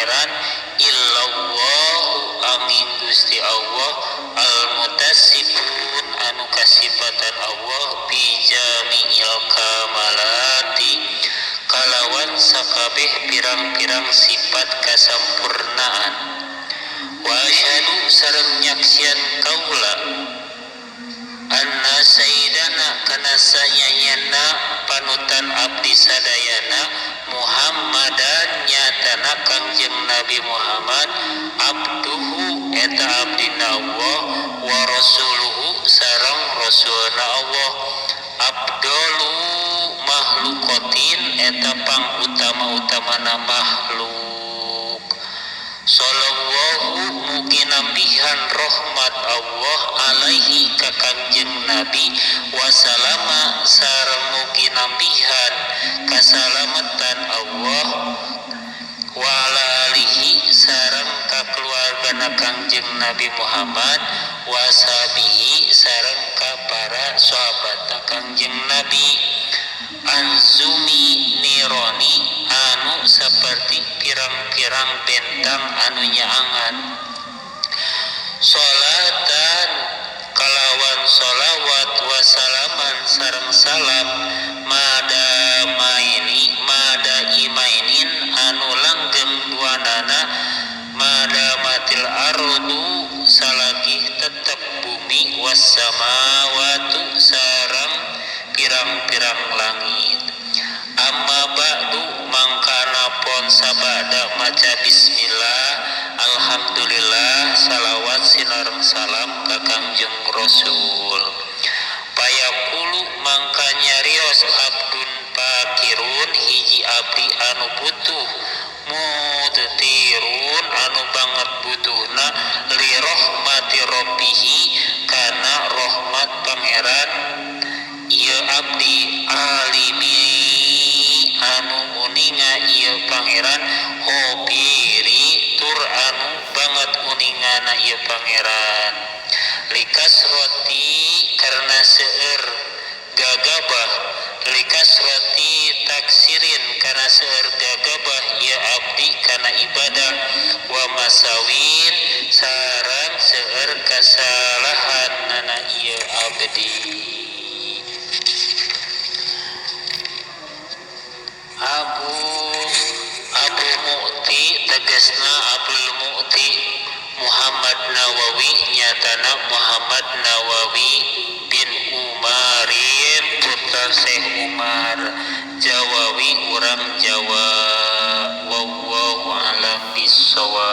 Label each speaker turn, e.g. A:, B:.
A: Pangeran illallahu angin Gusti Allah al-mutasifun anu kasifatan Allah bijami'il kamalati kalawan sakabeh pirang-pirang sifat kasampurnaan. Wa asyhadu sareng nyaksian kaula anna sayyidana kana sanyanyana panutan abdi sadayana Muhammadan nyatana Kangjeng Nabi Muhammad abduhu eta abdina Allah wa rasuluhu sareng rasulna Allah abdolu makhlukotin eta pang utama-utamana makhluk. Sallallahu mugi nambihan rahmat Allah alaihi ka Kangjeng Nabi wasalama sareng mugi nambihan kasalamatan Allah wa ala alihi sareng ka keluargana Kangjeng Nabi Muhammad wasabihi sareng ka para sahabat Kangjeng Nabi anzumi nironi anu seperti pirang-pirang bentang anu nyaangan. Salatan kalawan sholawat wasalaman sareng salam madamaini madaimainin anu langgeng duanana madamatil ardu salagi tetep bumi wassamawatu sareng pirang-pirang langit. Amma ba'du mangkana pon sabada maca bismillah alhamdulillah salawat sinareng salam ka Kangjeng Rasul. Payaqulu mangka nyarios abdun pakirun hiji abdi anu butuh mudtirun anu banget butuhna li rahmati rabbihi kana rahmat pangeran ieu abdi alimi anu uninga ieu pangeran hobiri tur anu banget uningana ieu pangeran likas roti karena seueur gagabah likas roti taksirin karena seueur gagabah ieu abdi kana ibadah wa masawin sareng seueur kasalahan nana ieu abdi. Abu Mu'ti tegasna Abdul Mu'ti Muhammad Nawawi nyatana Muhammad Nawawi bin Umarin putra Syekh Umar Jawawi urang Jawa. Wallahu a'lam bissawab.